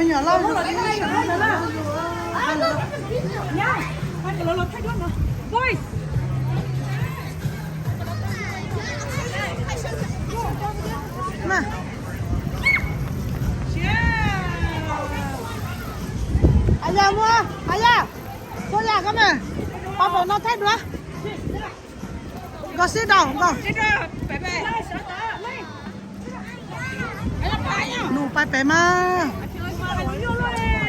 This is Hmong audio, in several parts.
Nyuam loj. Ayaa, muaj Ayaa, txhua yam koj mas, pab pab no thaij duab. Nkauj sib daus nkauj. Nus pais pem mas.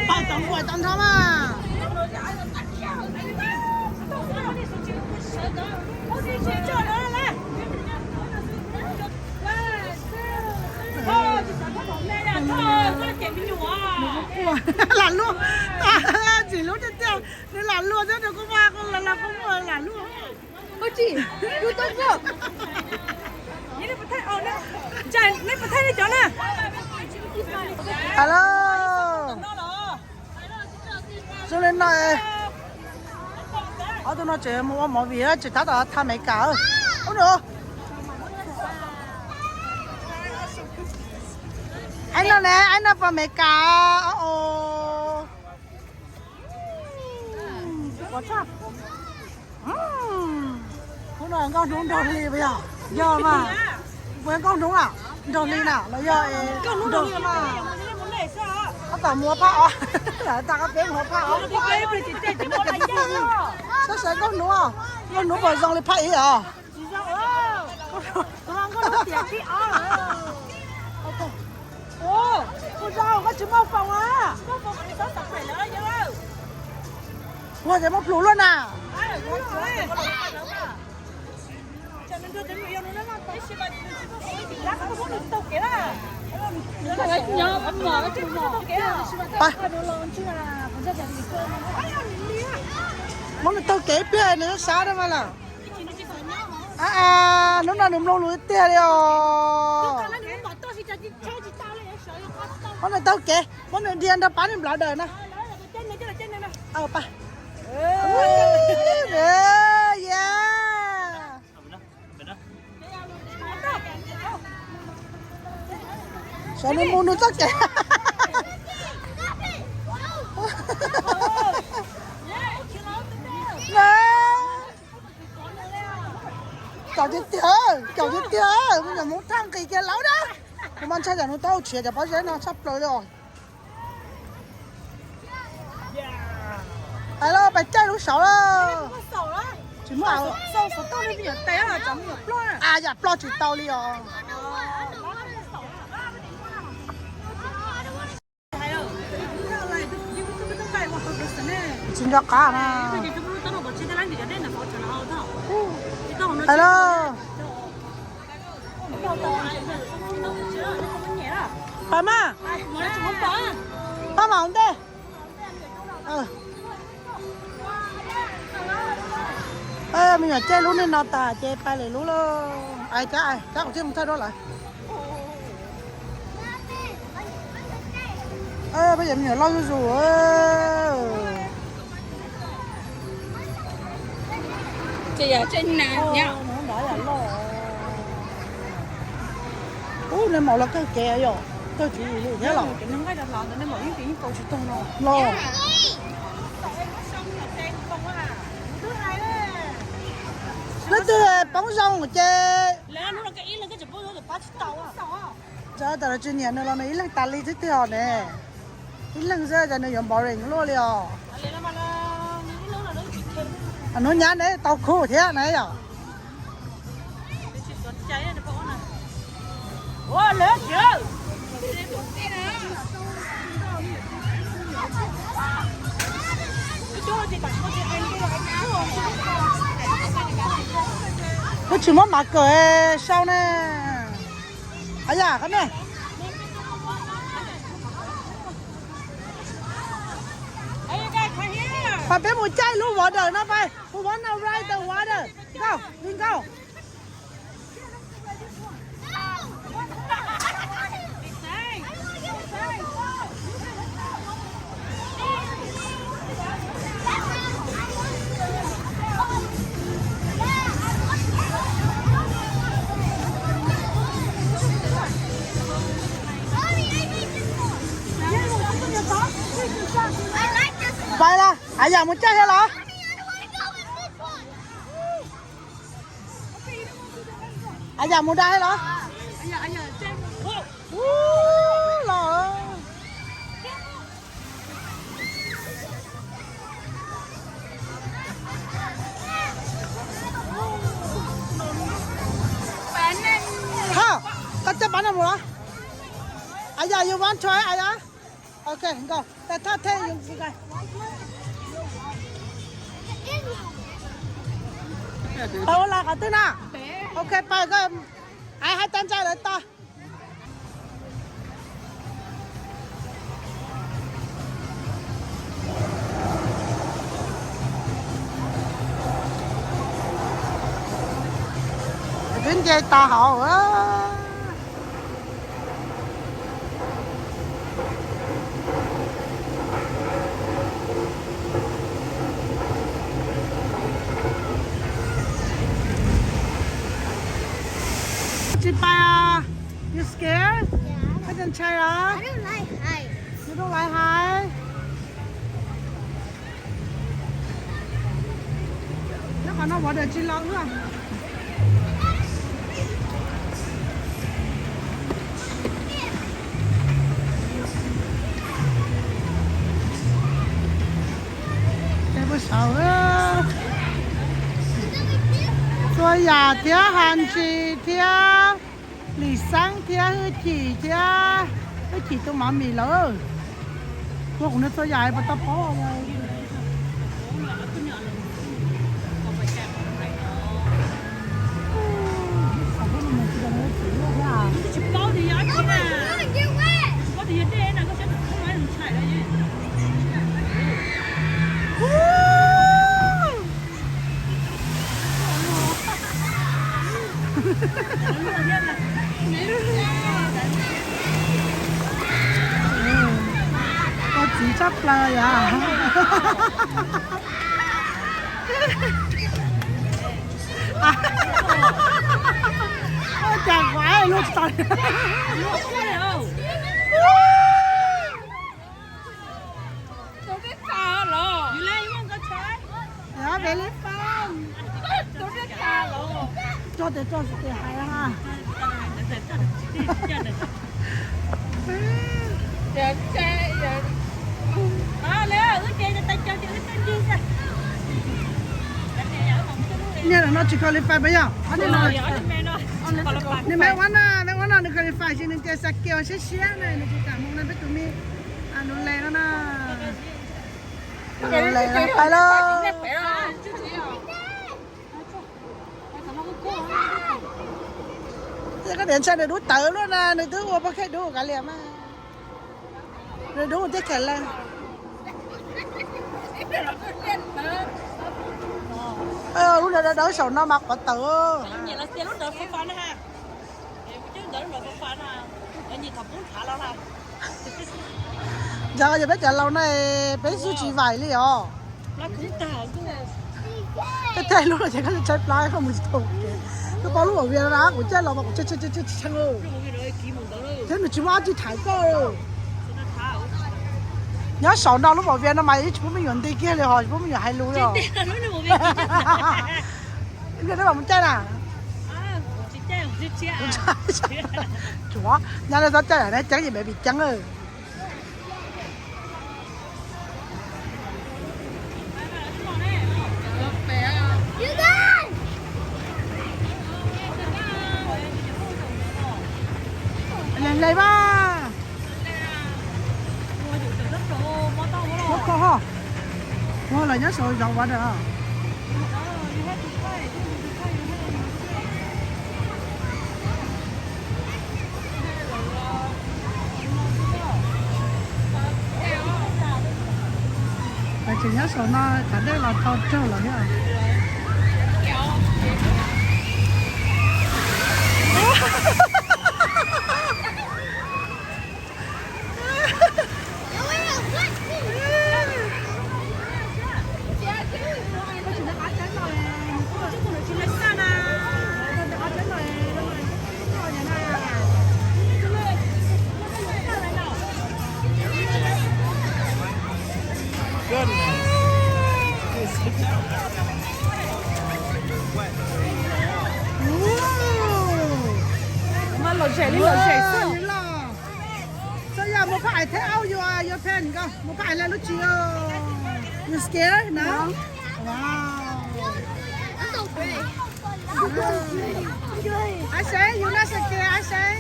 Pab tau nkuaj tau nrho mas. Lam luaj, tsis lub tiag tiag, nws lam luaj thiab nws kuj mas los los kuj muaj lam luaj. Hello. Zoo li no, ob tug no tseem mus ua movie tsis tab tom tha Amelikas. Ub, aib no ne, aib no puas Amelikas? Hnub no nkauj hnub nraug hli puas yog? Yog mas. Puas yog nkauj hnub na? Nraug hli na los yog? Tab tom mus phab ob, lam tas koj peb mus phab ob. Saib sawv nkauj hnub, nkauj hnub puas zoo li phab ib os? Ua cas muab plhus luaj na. Muab nws taug kev ib pliag nws sab sab da mas lawm. Hnub no nws mloog lus tiag li os. Muab nws taug kev, muab nws dhia nrog pab nws nplawv daws na. Sawv nws mus nws txoj kev. Caum tiag tiag, caum tiag tiag, me nyuam Hmoob thaj nqis kiag laub na. Kuv mas ntshai tsam nws tau tshiav cov pob zeb no tshaj plaws li os. Hais los pais caij lub saud lawm. Tsis muaj, yam ploj tsis tau li os. Tsis nco qab na. Hais los. Pab mas, pab mas ua ntej. Me nyuam caij lub neej no tas ces pais lwm lub lauj. Ais, cab, cab kuv thiaj mus thaij duab lawm. Peb yog me nyuam loj zuj zus. Ub, nej maum los kawg kev yom, kawg tswv yim li thiab los. Los. Leej twg poob zoo ces. Ntawd los tsis nyiam nws los nws ib leeg tas li xwb tiag os ne. Ib leeg xwb ces nws yuav boring luaj li os. Hnub nyab neb tau khub thiab na yom. Kuv tsis muab mav kawm sau ne. Yam qhov ne. Pab peb mus caij lub water no pab. Who wanna ride the water? Go, we go. Ayam mus caij thiab los? Ayam mus da thiab los? Ub, los. Thaj, koj caij pab no mus los? Ayam, you want try ayam? Ok, go. Thaj, thaj, you, you guys. Pab ua lais qhov twg na? Ok, pab koj, ai hais tag ntsais lawv tau. Twb nce tag hauv. Tsis pais. You scared? Koj tsis ntshai los? You don't like height? Nyob qhov no water tsis los ua. Txua Yam thiab Has Ntsis thiab Lis Xeeb thiab Hwj Chim thiab Hwj Chim tus mov mis lawm. Ua kuv nws Txua Yam puas tau paub. Koj txiv tshaj plaws yom. Ua cas kuv luaj tsis tau li. Tso tes tso tes hais ha. Niag no tsis qualify pas yog. Nws me ua no, me ua no nws qualify ces nws tias xav kiag siab siab na, nws tsis kam mus na peb tus me. Nws le no na. Nws le no pais lauj. Koj niam ntshai nws dub tawv luaj na, nws twb ua poj khej dub kav liam mas. Nws dub thiab khav laj. Lub nram dawb dawb saum no mas qhuav tawv. Yog yog peb cov laus na, peb xub tsis vaim li os. Tej tej lub no ces koj tshaib plab koj mus tsis tau. Koj paub lub Vauv Vias na, kuv caij los mas kuv tshee tshee tshee tshee. Thiab nws tsis muaj dab tsi thaiv koj. Nyob saum no lub Vauv Vias no mas yeej tsis pub me nyuam nti kiag li hos, tsis pub me nyuam hais lus li os. Ib pliag peb mam mus caij na. Tsuav nyob nej txhob caij na, ceeb ces npem vim ceeb. Hle hle mas. Muab kho ho. Ua lawv nyob saum zov vov ntawm. Lawv tseem nyob saum no, kav dej los tau raug lawm thiab. Zem li lawm, zem xwb li los. Txawm yog mus phaj ais thiab auj yuav yuav phem nko, mus phaj ais lawv lub tsis. You scared now? Wow. Av seev, you not scared, av seev.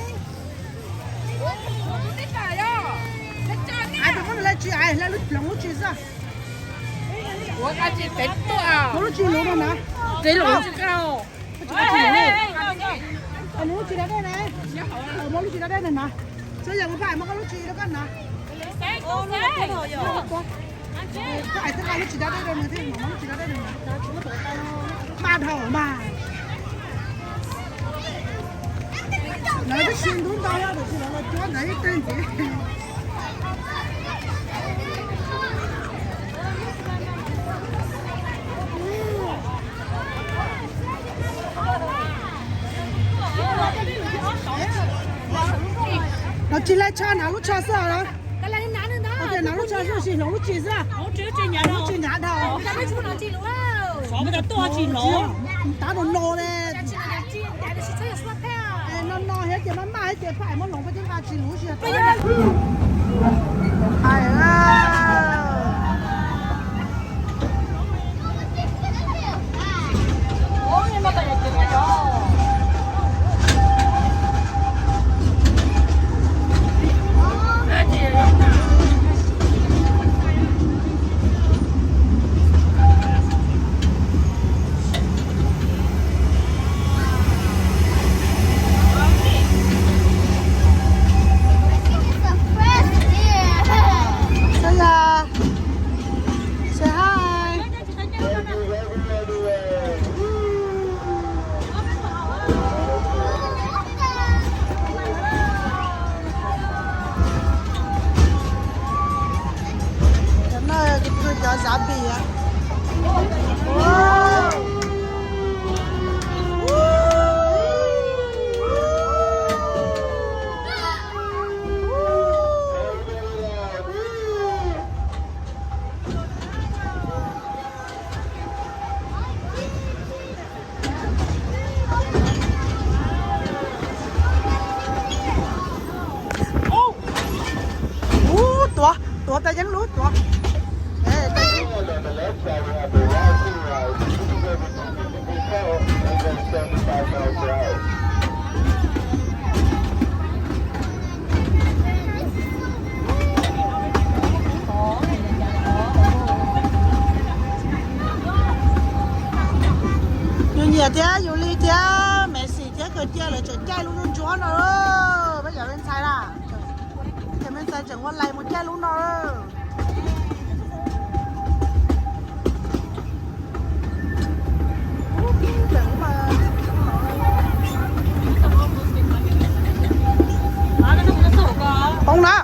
Ais tus muab nws lawv tsis ais, lawv lub ploov lub tsis xwb. Muab lub tsis luv no na. Lub tsis da dej na. Muab lub tsis da dej na na. Txawm yog mus phaj ais muab koj lub tsis rau koj na. Koj ais thiaj nqa lub tsis da dej rau nws thiab, muab lub tsis da dej rau nws. Maj dhau mas. Lawv twb tsis ntub ntau, tab sis lawv los cuab ntawd ib teg ntxiv. Los tsis laij tsho, hnav lub tsho xwb os. Hnav lub tsho xwb, sim hloov lub tsis xwb. Lub tsis hnyav dhau. Tav no no ne. No no thiab ces maj maj thiab ces phaj ais muab hloov peb twb nqa tsis luv tsis yog tau. Say hi. Cov no tus kws cov zombie. Ub, tuav, tuav tas yeeb lub tuav. Yus nyiam thiab, yus li thiab, Messi thiab kawg cia lawv tseem caij lub ntsuab no. Peb cov me ntxhais na, cov me ntxhais tseem ua lais mus caij lub no. Poob na.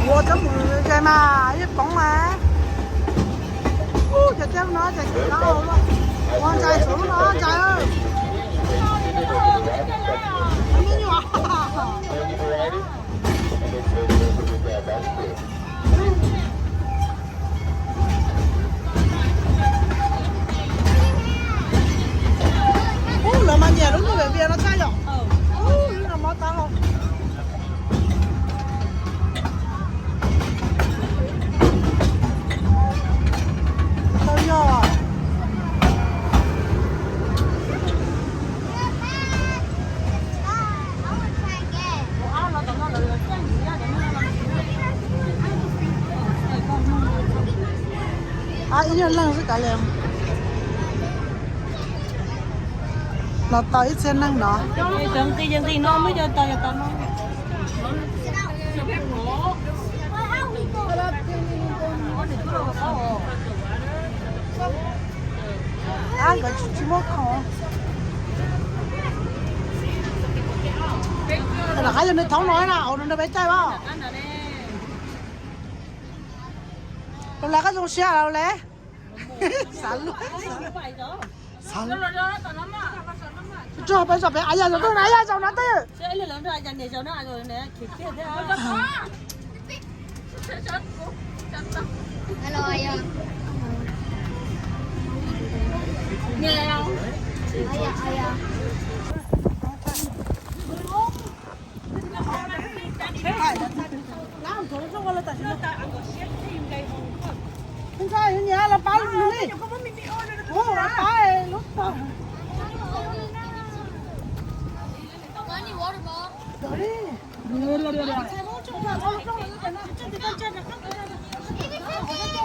Ua txob mus ze mas yeej poob mas. Ub, cov caij no ces tsis tau ua ntxhais saum lub no ntxhais. Me nyuam. Ub, lawv mas nyiam lub nyuj vim via no tshaj yom. Ub, lub no mob tab hau. Tau yog. Ib nyuag leej xwb kav liam. Los tau ib txhia neeg no. Cov nqi ces nqi no, muab cov tau cov tau no. Ab, nkawd tsis muab khoom. Lawv qab yog nws thaum no na, ua nws peb caij as. Los lawv qab zoo siab los lawm. Xav luaj. Xav luaj. Rau peb zaum peb, a yam zaum twg na, a yam zaum no twg.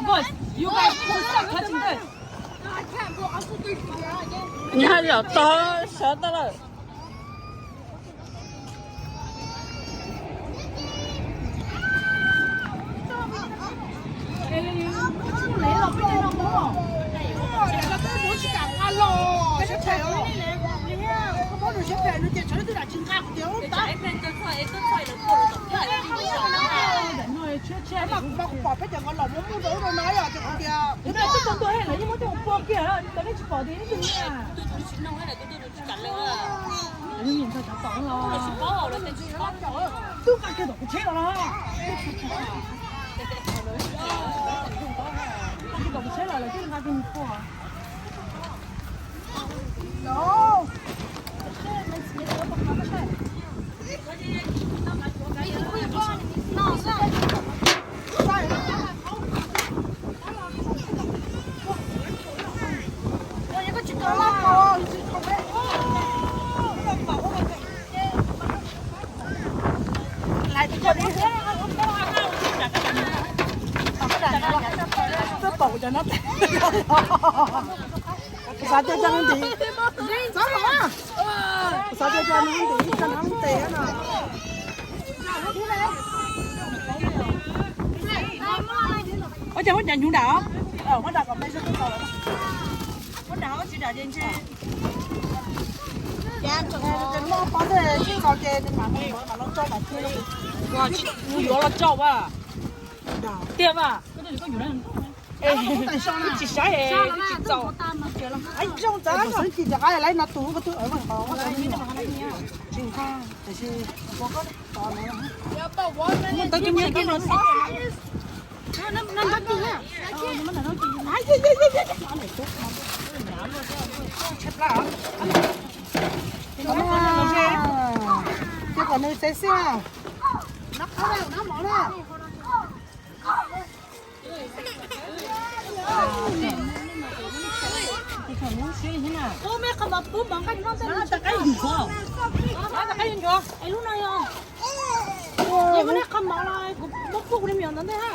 Boys, you guys, please stop touching this. Nyaj yam tog sawv tag lawm. Twb nqa kiag tom kuv tsheb los los. Nqa kiag tom kuv tsheb los lawv twb nqa kiag mus pua. Twb pom kuv cov no. Kuv xav coj coj nub ntiv. Txhob los. Kuv xav coj coj nub ntiv, coj nub ntiv no. Ua cas muab cov nyuv dam os? Muab dam kom peb sab tau. Muab dam os, tsis dam ces ntshe. Ces loj pob tej sib nkaus ces nws mam mus yuav mam los tsau mam thiaj. Mus yuav los tsau as. Tiag mas. Tsis saib, tsis txaus. Zoo txav xwb, tsis cov qab lawv no tus ko twb. Ces kom nws xev xwb. Ub, mej qhov mov pub mov nqaij noj, qab yuav nchuav, qab yuav nchuav, lub no yog, yog muab nej qhov mov los kuv muab pub kuv li me nyuam ntawd ntej na.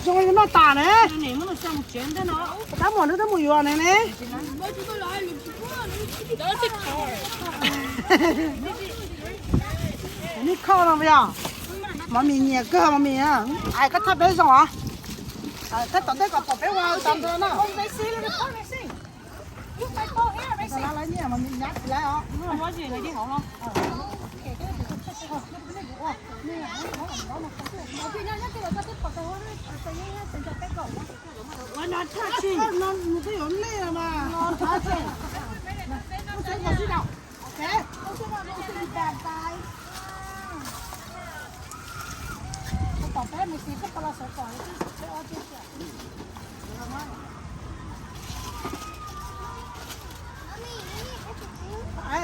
Zoo li noj tas ne. Tab muam neb twb mus yuav ne ne. Neb khauj no yog mov mis nyiam kawg mov mis. Ais koj thaj peb zoo os. Thaj tom ntej kom pom peb ua tau ntawd no. Ua no thaj tsi, no nws twb yuav nplej mas. Tom peb mus xis koj pab los sawv kom.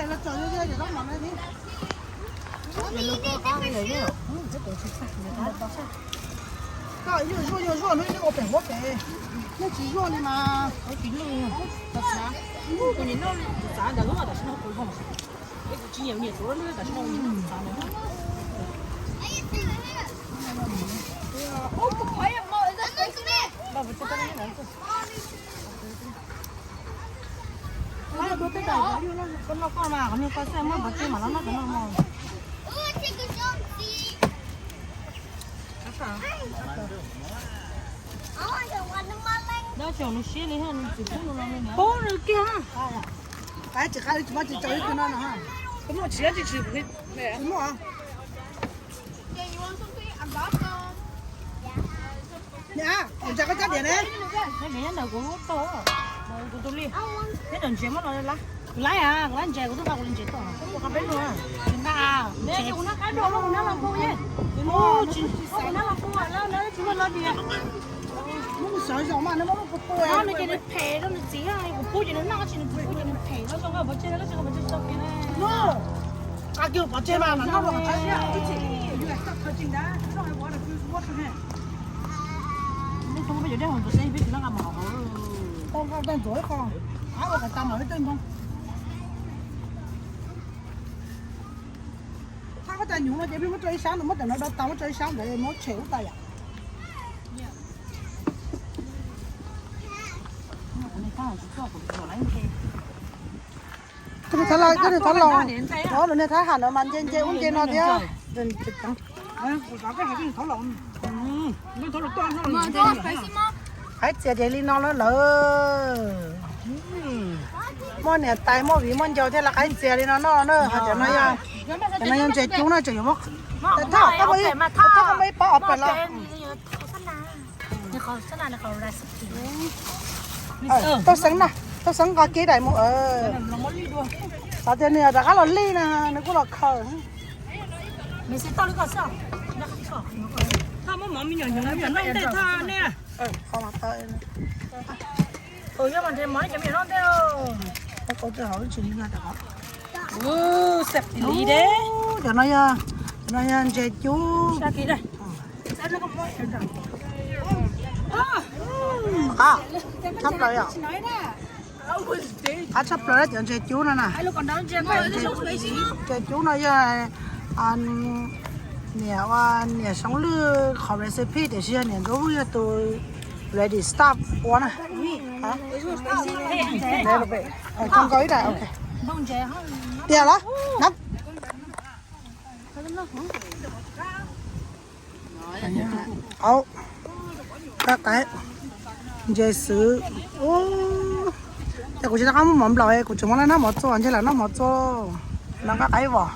Los tso yog yog yog los no ne. Zuaj, zuaj, zuaj, nej ua pem huab pem, nej tsis zuaj li mas. Kuv tsis noj, kuv tsis noj, kuv tsis noj, tam sim no kuv tsis nyiam niam tuv tam sim no kuv tsis noj. Koj noj koj mas, qhov niag koj xav muab pov tseg mas los noj cov no mog. Dab tsi nws siab li, nws tsis pub nws los li na. Pub nws kiag. Qab tsis qab li tsis muab tsis tau ib tug no no. Koj muaj tsis dab tsi tsis muaj. Nia, ntsia koj cab diam ne. Nyob ntawm kuv lub tog, kuv tus li. Nyob ntawm ntses muab no lab. Kuv lab, kuv lab ntses, kuv twb nqa kuv li ntses tuaj. Kuv qab peb nua. Nqa, nqa los pub ye. Tsis muaj los diam. Nws sawv zaum mas nws muab pub pub. Nws ces nws phem rau nws txiv, kuv pub ces nws noj, tsis nws pub ces nws phem, noj zoo nqa pov tseg, noj zoo nqa pov tseg tso kiag. Nqa kiag pov tseg mas noj los qab siab. Tau nqa dej haus ntxuav seb peb tsis noj nqa mus haus. Tau nqa dej ntxuav ib qho, ab ua kom tau mas peb tej ntoo. Thaj koj cov nyuv no ces peb muab rau ib sab, muab cov no do tau muab rau ib sab ntawd muab tshem ub tau yom. Koj niag thab laug, koj niag thab laug, lub niag thab ham no mas nce nce ub nce no thiab. Qaib txias ces li no lawm lawm. Muaj niam tais muaj viv muaj ncaus thiaj li qaib txias li no noj na. Ho cov no yog, cov no yog ntses cub no tseem yuav muab, thaj koj muaj ib pob os pem los. Tauj Xeeb na, Tauj Xeeb nqa kiag daim mus. Xav tias nws rov qab los lij na, nws kuj los khaws. Cov no yog, cov no yog ntses cub. Qab, tshaj plaws yom. Qab tshaj plaws cov ntses cub no na. Ntses cub no yog niam, niam Xyoob Lwj qhov recipe tiam sis yog niam Ntsuab Vwj yog tus ready stuff ua na. Tiag los? Au, nqa qaib, ntses xwb. Ces kuv tsis noj qab muaj mov nplaum, kuv tseem muab noj mov txua, ntshe lam noj mov txua. Nqa qaib vos.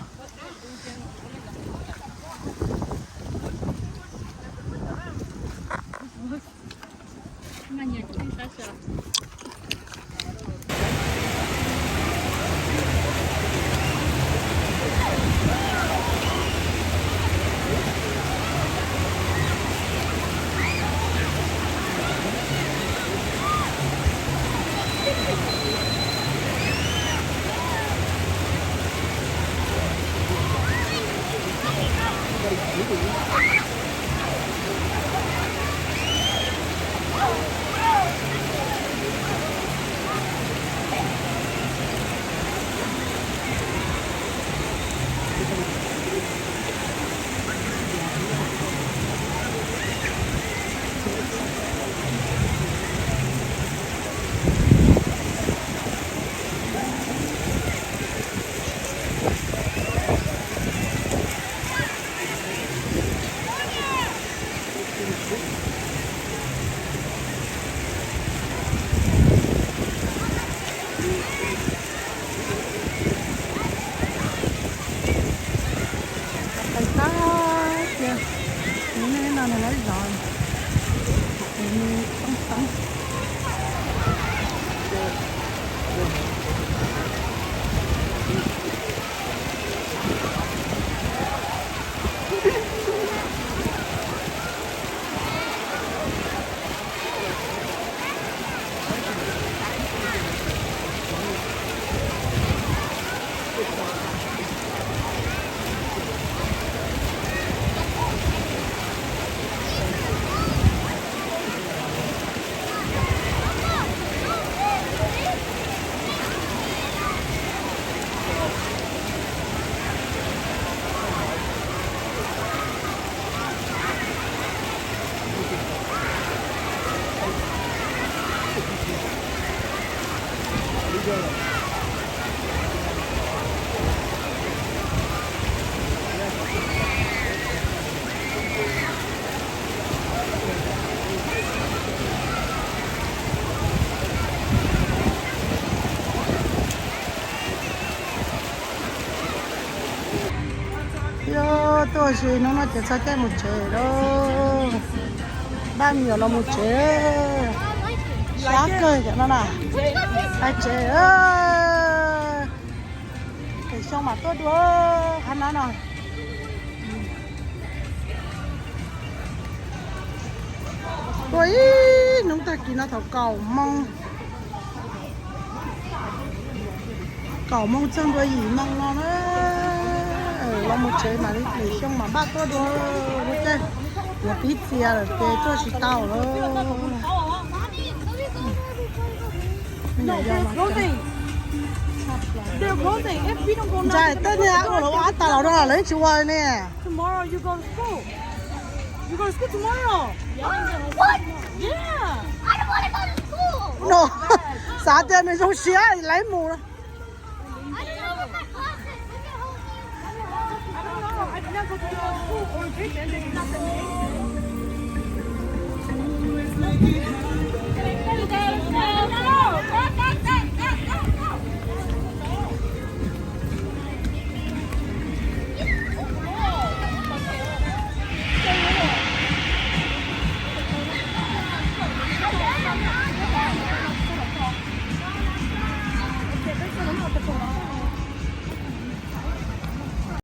Tab sis hnub no ces txog caij mus tsev lawm. Npaj me nyuam los mus tsev. Sab kawg cov no na. Pais tsev. Pem xyoo mam tuaj dua qhov no no. Tuaj ib hnub tag kis no thaum kaum moo, kaum moo txog ntua yim moo no na. Los mus tsev mam li pem xyoo mam npaj tuaj dua lub caij. Yuav pib txias lawm ces tuaj tsis tau lawm. Ntshai tej niag ua lawv ua tas los no lawv tsis ua ne. No, xav tias nws zoo siab lawv mus.